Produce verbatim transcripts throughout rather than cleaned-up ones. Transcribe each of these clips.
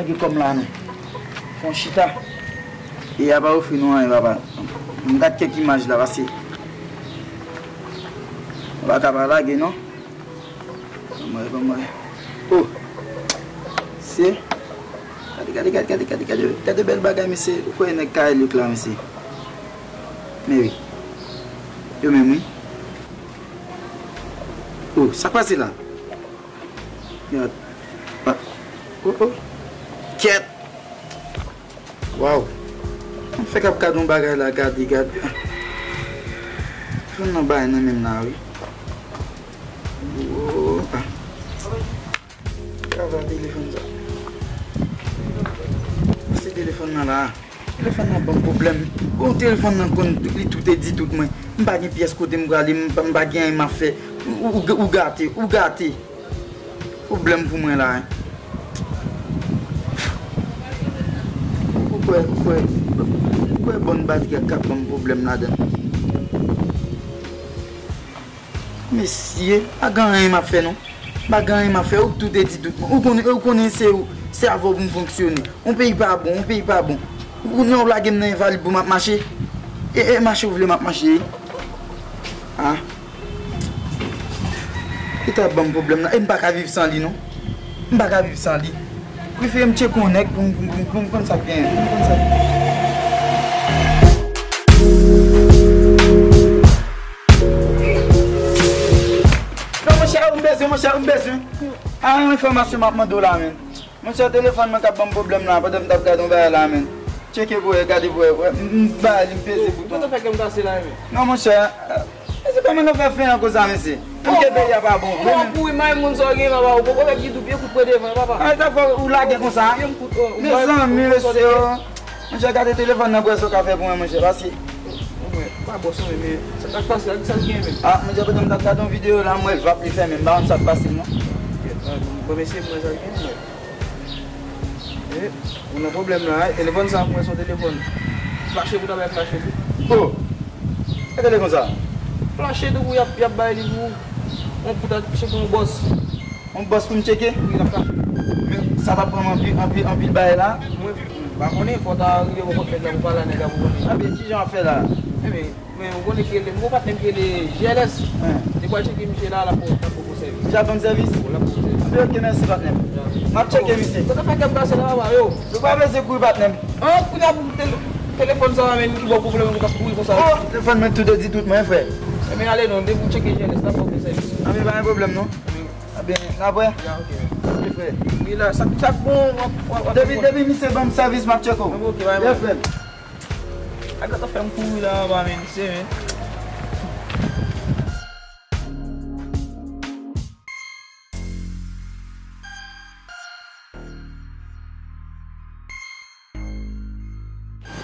Gen kòm la non. Fè yon chita. E a pa ofri nou anyen, papa. M gad kèk imaj la, pase. Ou pa ka pa lage, non. Ban mwen, ban mwen. Oh! Se. Gade, gade, gade, gade, gade, gade, gade bèl bagay, mesye. Ou kwè nèg Kaylik la, mesye? Men wi. Yo menm, wi. Oh, sa k pase la? Gad. Pa. Oh, oh. Kèt. Waw. M fèk ap gad yon bagay la, gade, gade. Fann nan bay nan menm la, wi. Oh, ah. Travay telefòn sa. Se telefòn nan la. Telefòn nan ban m pwoblèm. Bon, telefòn nan konn li tout e di tout mwen. M pa gen pyès kote m prale, m pa, m pa gen anyen m ap fè. Ou, ou, ou gate, ou gate. Pwoblèm pou mwen la, hein. Ou kwè, ou kwè, ou kwè bòn batri a k ap ban m pwoblèm ladan. Mesye, pa gen anyen m ap fè non. Pa gen anyen m ap fè, ou tout e di tout mwen. Ou konnen, ou konnen se ou, se avè w pou m fonksyone. Yon peyi pa bon, yon peyi pa bon. Ou konnen w lage m nan envalid pou m ap mache. E, e mache w vle m ap mache, wi. Ah. Li t ap ban m pwoblèm nan. E m pa ka viv san li non. M pa ka viv san li. Prefere m tcheke yon nèg pou m, pou m, pou m, pou m konn sa k genyen. Pou m konn sa k genyen. Non, monchè, ou bezwen, monchè, ou bezwen. A, yon enfòmasyon m ap mande w la, menm. Monchè, telefòn mwen k ap ban m pwoblèm la, pandan m t ap gade yon bagay la, menm. Tcheke pou wè, gade pou wè, wè, m, m bay li, m peze bouton. Mwen te fè kè m kase la, menm. Non, monchè, e se kòman nou fè fè an konsa, mesye? Menm ke peyi a pa bon. Ou ap kouri may moun sa w gen la, papa, ou poko fè ki doub, yon kout pran devan, papa. A, sa fò ou lage konsa? Yon kout, oh, mezanmi, mesye, oh. Monchè, gade telefòn nan, pou wè sa w ka fè pou mwen, monchè, paske. Mwen, pa bòs non, men sa k ap pase la, ki sa l gen, menm? A, monchè, pandan m t ap gade yon videyo la, m wè vap li fèmen, m pa konn sa k pase, non. Bon, mesye, mwen sa l gen, mwen. E, ou nan pwoblèm la, e, telefòn sa a, mwen se yon telefòn flache pou ta bay flache tou. Oh! Sa k rele konsa? Flache tou pou y ap, y ap bay li pou ou. Ou pou ta tcheke yon bòs. Yon bòs pou m tcheke? Wi, l ap flache. Men sa t ap pran m anpil, anpil, anpil bagay la. Mwen, m pa konnen, fò w ta rive bò kòt nèg la pou pale a nèg la pou konnen. Anben, kijan w ap fè la? Enben, Men ou konnen ki rele, m gon patnè m ki rele G L S. Li pral tcheke misye la, l ap, l ap ba w sèvis. Misye ap ban m sèvis? Wi, l ap ba w sèvis. Anben, oke, mèsi, patnè m. M ap tcheke misye. Sa ta fè kè m kase la, papa, yo. Ou pa bezwen kouri, patnè m. An, kounye a pou tel-, telefòn sa, menm, ki ba w pwoblèm, ou ka kouri konsa. Oh, telefòn mwen tout e di tout mwen, frè. Enben, ale non, depi w tcheke G L S la, l ap ba w sèvis. Anben, pa gen pwoblèm, non. Anben, n ap wè. Ya, oke. Oke, frè. Wi, la, sa, sa k bon, w ap, w ap, w ap. Depi, depi misye ban m sèvis, m ap tcheke w. Anben, oke, pa gen pwoblèm. Frè m. Sa gata fè m kouri la anba, men, se, men.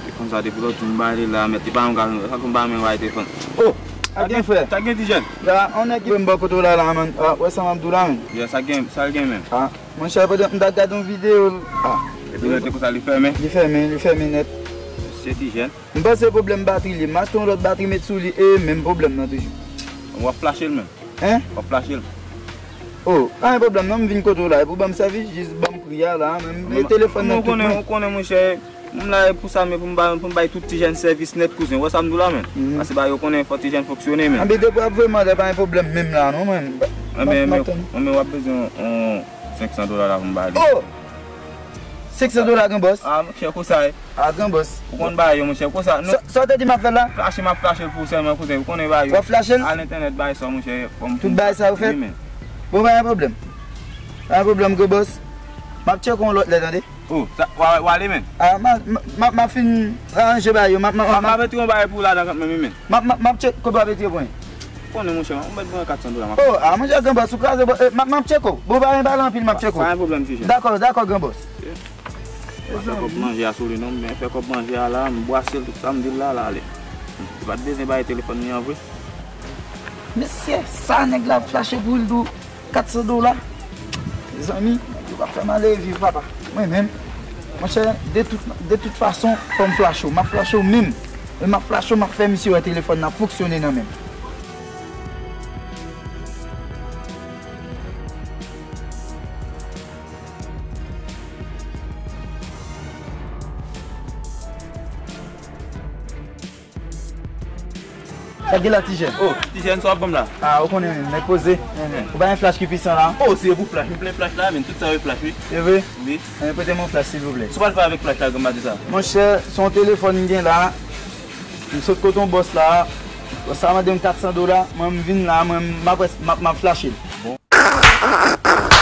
Telefòn sa depi lòt jou m ba li la, mèt li pa yon gaz, sa tou m pa menm bay telefòn. Oh! Sa gen, frè? Sa gen, ti jèn? Ya, on nèg ki vle m bò kote w la, la, man. Ah, wè sa m ap di w la, man. Ya, sa gen, sa l gen menm? Ah. Monchè, pandan m t ap gade yon videyo, ah. Epi lè te konsa, li fèmen? Li fèmen, li fèmen nèt. Se ti jèn. M panse pwoblèm batri li ye. M achte yon lòt batri, met sou li, e menm pwoblèm nan toujou. W ap flache l menm? Hein? W ap flache l? Oh, pa gen pwoblèm non, m vin kote w la, epi w ban m sèvis, jis ban m pri a la, menm. E telefòn nan tout mwen. Ou konnen, monchè, m la e pou sa, men pou m ba, pou m bay tout ti jèn sèvis nèt, kouzen. Ou wè sa m di w la, menm? Paske ba yo konnen fò ti jèn fonksyone, menm. Anben, depi w ap voye mande, pa gen pwoblèm menm la, non, menm. Anben, men, men w ap bezwen yon senk san dola la pou m ba li. Oh! Senk san dola, gran bòs? Ah, monchè, konsa, e. Ah, gran bòs. Ou konn ba yo, monchè, konsa. Sa, sa w te di m ap fè la? Flache, m ap flache l pou ou sèlman, kouzen. Ou konnen ba yo. W ap flache l? Al entènèt, bay sa, monchè. Tout bagay sa yo fèt? Wi, men. Bon, pa gen pwoblèm. Pa gen pwoblèm, gran bòs. M ap tcheke w yon lòt lè, tande? Oh, sa, w a, w ale menm? Ah, m a, m a, m a, m a fin ranje bagay yo. M a, m a, m a, m a mete yon bagay pou ou ladan kanmenm, wi, men. M a, m a, m ap tcheke kote w ap retire pou mwen. Konnen, monchè, ou mèt ban kat san dola, m ap. Oh, ah, monchè, gran bòs, ou kraze, bò, eh, m a, m ap tcheke w. Bon, pa gen pale anpil, m ap tcheke w. Pa gen pwoblèm, ti jèn. Dakò, dakò, gran bòs. M pa fè kòb manje a sou li, non, men fè kòb manje a la, m bwase l, tout sa, m di l la, l ale. Li pa t bezwen bay telefòn li an vre. Mesye, sa nèg la ap flache pou l tou. Kat san dola. Mezanmi, nèg yo pa fè m ale viv, papa. Mwen menm, monchè, de tout, de tout fason, fò m flache w. M ap flache w menm. E m ap flache w, m ap fè misye wè telefòn nan fonksyone nan men m. Sa k gen la, Tijèn? Oh, Tijèn, sa w ap ban m la? Ah, ou konnen, nèg poze. Ou bay yon flash ki pwisan la? Oh, se pou flash, m plen flash la, men tout sa yo flash, wi. E vre? Wi. Anyen, prete m yon flash, silvouplè. Sa w pral fè avèk flash la, granmadi sa? Monchè, se yon telefòn m gen la. M sot kote yon bòs la. Bòs la mande m kat san dola. Mwen, m vin la, mwen, m ap, m ap, m ap flache l.